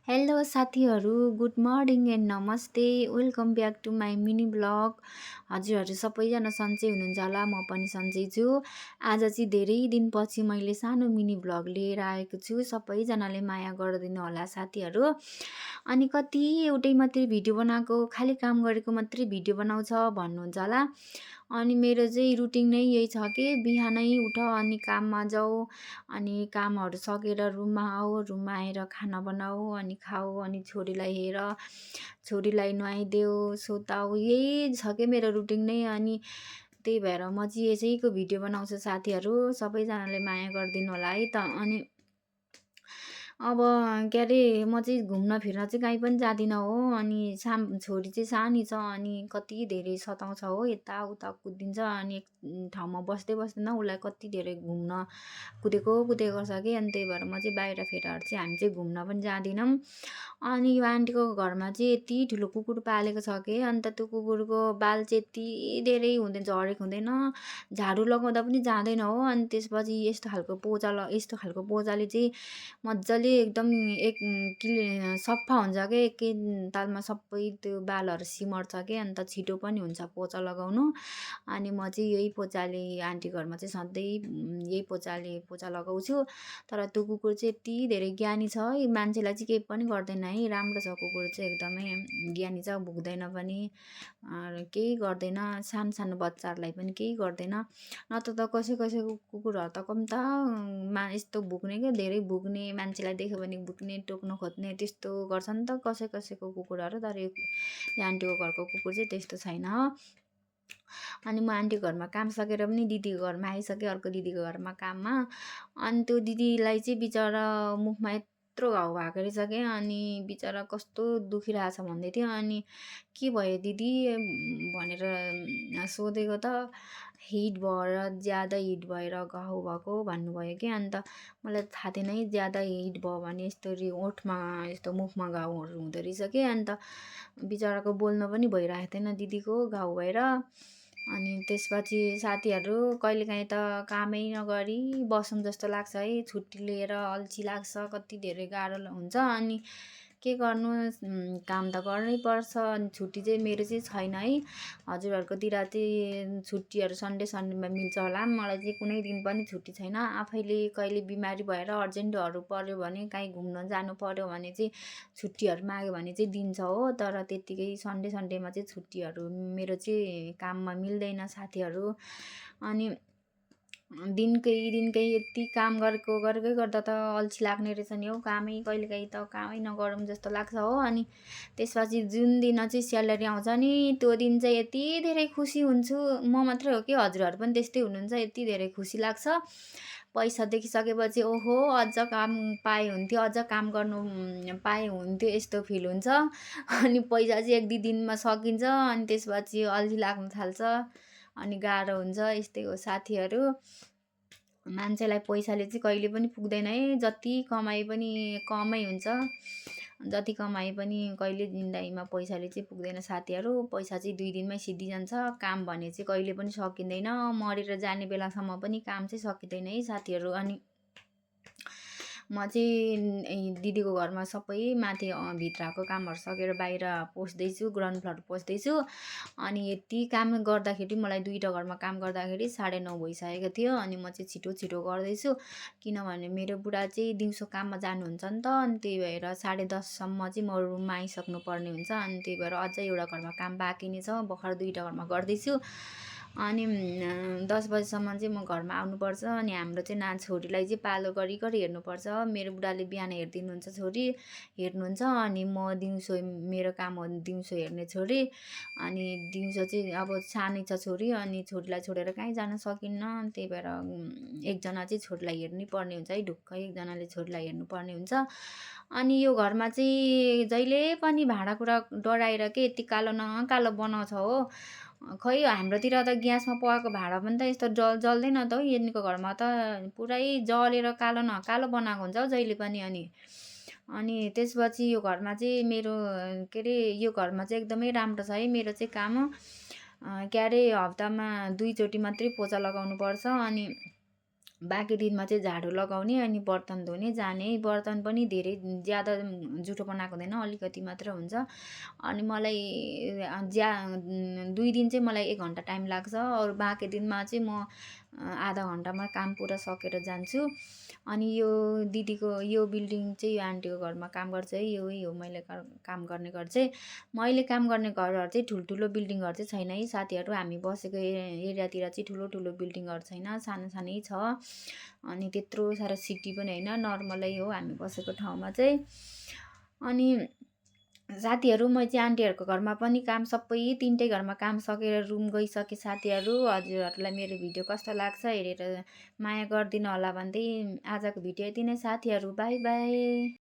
Hello साथीहरू, good morning and नमस्ते। Welcome back to my mini blog. हजुरहरू सबैजना सन्चै हुनुहुन्छ होला, म पनि सन्चै छु। आज चाहिँ धेरै दिनपछि मैले सानो मिनी ब्लग लिएर आएको छु। सबैजनाले माया गरिदिनु होला साथीहरू। अनि कति एउटै मात्रै भिडियो बनाएको, खालि काम गरेको मात्रै भिडियो बनाउँछ भन्नुहुन्छ होला। अनि मेरो चाहिँ रुटिन नै यही छ कि बिहानै उठ अनि काममा जाऊ, अनि कामहरू सकेर रुममा आऊ, रुममा आएर खाना बनाऊ अनि खाऊ, अनि छोरीलाई हेर, छोरीलाई नुहाइदेऊ, सुताऊ, यही छ कि मेरो रुटिन नै। अनि त्यही भएर म चाहिँ यसैको भिडियो बनाउँछु साथीहरू, सबैजनाले माया गरिदिनु होला है त। अनि अब के अरे म चाहिँ घुम्न फिर्न चाहिँ कहीँ पनि जाँदिनँ हो। अनि छोरी चाहिँ सानी छ, अनि कति धेरै सताउँछ हो, यताउता कुदिन्छ। अनि एक ठाउँमा बस्दै बस्दैन, उसलाई कति धेरै घुम्न कुदेको कुदेको गर्छ कि। अनि त्यही भएर म चाहिँ बाहिरफेरहरू चाहिँ हामी चाहिँ घुम्न पनि जाँदैनौँ। अनि यो आन्टीको घरमा चाहिँ यति ठुलो कुकुर पालेको छ कि, अन्त त्यो कुकुरको बाल चाहिँ यति धेरै हुँदैन, झरेको हुँदैन, झाडु लगाउँदा पनि जाँदैन हो। अनि त्यसपछि यस्तो खालको पोचाले चाहिँ मजाले एकदम सफा हुन्छ कि, एकैतालमा सबै त्यो बालहरू सिमर्छ कि, अन्त छिटो पनि हुन्छ पोचा लगाउनु। अनि म चाहिँ यही पोचाले आन्टी घरमा चाहिँ सधैँ यही पोचाले पोचा लगाउँछु। तर त्यो कुकुर चाहिँ यति धेरै ज्ञानी छ है, मान्छेलाई चाहिँ केही पनि गर्दैन है, राम्रो छ कुकुर चाहिँ, एकदमै ज्ञानी छ, भुक्दैन पनि, केही गर्दैन, सानो सानो बच्चाहरूलाई पनि केही गर्दैन। नत्र त कसै कसैको कुकुरहरू त कम्ता यस्तो भुक्ने क्या, धेरै भुक्ने, मान्छेलाई देख्यो भने भुक्ने, टोक्न खोज्ने, त्यस्तो गर्छ नि त कसै कसैको कुकुरहरू। तर यो आन्टीको घरको कुकुर चाहिँ त्यस्तो छैन। अनि म आन्टीको घरमा काम सकेर पनि दिदीको घरमा आइसकेँ, अर्को दिदीको घरमा काममा। अनि त्यो दिदीलाई चाहिँ बिचरा मुखमा यत्रो घाउ भएको रहेछ क्या। अनि बिचरा कस्तो दुखिरहेछ भन्दै थियो। अनि के भयो दिदी भनेर सोधेको त ज्यादा हिट भएर घाउ भएको भन्नुभयो कि। अन्त मलाई थाहा थिएन है, ज्यादा हिट भयो भने यस्तो ओठमा यस्तो मुखमा घाउहरू हुँदो रहेछ कि। अन्त बिचराको बोल्न पनि भइरहेको थिएन दिदीको घाउ भएर। अनि त्यसपछि साथीहरू कहिलेकाहीँ त कामै नगरी बसौँ जस्तो लाग्छ है, छुट्टी लिएर अल्छी लाग्छ, कति धेरै गाह्रो हुन्छ। अनि के गर्नु, काम त गर्नै पर्छ। अनि छुट्टी चाहिँ मेरो चाहिँ छैन है, हजुरहरूकोतिर चाहिँ छुट्टीहरू सन्डे सन्डेमा मिल्छ होला, मलाई चाहिँ कुनै दिन पनि छुट्टी छैन। आफैले कहिले बिमारी भएर अर्जेन्टहरू पऱ्यो भने, कहीँ घुम्न जानु पऱ्यो भने चाहिँ छुट्टीहरू माग्यो भने चाहिँ दिन्छ हो। तर त्यत्तिकै सन्डे सन्डेमा चाहिँ छुट्टीहरू मेरो चाहिँ काममा मिल्दैन साथीहरू। अनि दिनकै यति काम गरेकै गर्दा त अल्छी लाग्ने रहेछ नि हौ, कामै कहिलेकाहीँ त कामै नगरौँ जस्तो लाग्छ हो। अनि त्यसपछि जुन दिन चाहिँ स्यालेरी आउँछ नि, त्यो दिन चाहिँ यति धेरै खुसी हुन्छु। म मात्रै हो कि, हजुरहरू पनि त्यस्तै हुनुहुन्छ, यति धेरै खुसी लाग्छ। पैसा देखिसकेपछि ओहो अझ काम पाए हुन्थ्यो, अझ काम गर्नु पाए हुन्थ्यो, यस्तो फिल हुन्छ। अनि पैसा चाहिँ एक दुई दिनमा सकिन्छ, अनि त्यसपछि अल्छी लाग्न थाल्छ, अनि गाह्रो हुन्छ। यस्तै हो साथीहरू, मान्छेलाई पैसाले चाहिँ कहिले पनि पुग्दैन है, जति कमाए पनि कमै हुन्छ, जति कमाए पनि कहिले जिन्दगीमा पैसाले चाहिँ पुग्दैन साथीहरू। पैसा चाहिँ 2 दिनमै सिद्धिजान्छ, काम भने चाहिँ कहिले पनि सकिँदैन, मरेर जाने बेलासम्म पनि काम चाहिँ सकिँदैन है साथीहरू। अनि म चाहिँ दिदीको घरमा सबै माथि भित्रको कामहरू सकेर बाहिर पस्दैछु, ग्राउन्ड फ्लोर पस्दैछु। अनि यति काम गर्दाखेरि मलाई 2टा घरमा काम गर्दाखेरि 9:30 भइसकेको थियो। अनि म चाहिँ छिटो छिटो गर्दैछु, किनभने मेरो बुढा चाहिँ दिउँसो काममा जानुहुन्छ नि त। अनि त्यही भएर 10:30सम्म चाहिँ म रुममा आइसक्नु पर्ने हुन्छ। अनि त्यही भएर अझै एउटा घरमा काम बाँकी नै छ, भर्खर 2टा घरमा गर्दैछु। अनि 10 बजीसम्म चाहिँ म घरमा आउनुपर्छ। अनि हाम्रो चाहिँ छोरीलाई चाहिँ पालो गरी हेर्नुपर्छ। मेरो बुढाले बिहान हेरिदिनुहुन्छ, छोरी हेर्नुहुन्छ, अनि म दिउँसो मेरो काम हो दिउँसो हेर्ने छोरी। अनि दिउँसो चाहिँ अब सानै छ छोरी, अनि छोरीलाई छोडेर कहीँ जान सकिन्न। त्यही भएर एकजना चाहिँ छोरीलाई हेर्नै पर्ने हुन्छ है, ढुक्कै एकजनाले छोरीलाई हेर्नुपर्ने हुन्छ। अनि यो घरमा चाहिँ जहिले पनि भाँडाकुँडा डढाएर के यति कालो न कालो बनाउँछ हो। खै हाम्रोतिर त ग्यासमा पकाएको भाँडा पनि त यस्तो जल्दैन त हौ, यिनीको घरमा त पुरै जलेर कालो न कालो बनाएको हुन्छ हौ जहिले पनि। अनि त्यसपछि यो घरमा चाहिँ मेरो के अरे यो घरमा चाहिँ एकदमै राम्रो छ है मेरो चाहिँ काम। के अरे हप्तामा 2 चोटि मात्रै पोचा लगाउनु पर्छ। अनि बाँकी दिनमा चाहिँ झाडु लगाउने अनि बर्तन धुने जाने। बर्तन पनि धेरै ज्यादा जुठो बनाएको हुँदैन, अलिकति मात्र हुन्छ। अनि मलाई 2 दिन चाहिँ मलाई 1 घन्टा टाइम लाग्छ। अरू बाँकी दिनमा चाहिँ म आधा घन्टामा काम पुरा सकेर जान्छु। अनि यो दिदीको यो बिल्डिङ चाहिँ यो आन्टीको घरमा काम गर्छ है, यही हो मैले काम गर्ने घर चाहिँ। मैले काम गर्ने घरहरू चाहिँ ठुल्ठुलो बिल्डिङहरू चाहिँ छैन है साथीहरू। हामी बसेको एरियातिर चाहिँ ठुलो ठुलो बिल्डिङहरू छैन, सानो सानै छ। अनि त्यत्रो साह्रो सिटी पनि होइन, नर्मलै हो हामी बसेको ठाउँमा चाहिँ। अनि साथीहरू म चाहिँ आन्टीहरूको घरमा पनि काम सबै 3टै घरमा काम सकेर रुम गइसकेँ साथीहरू। हजुरहरूलाई मेरो भिडियो कस्तो लाग्छ हेरेर माया गरिदिनु होला भन्दै आजको भिडियो यति नै साथीहरू। By by.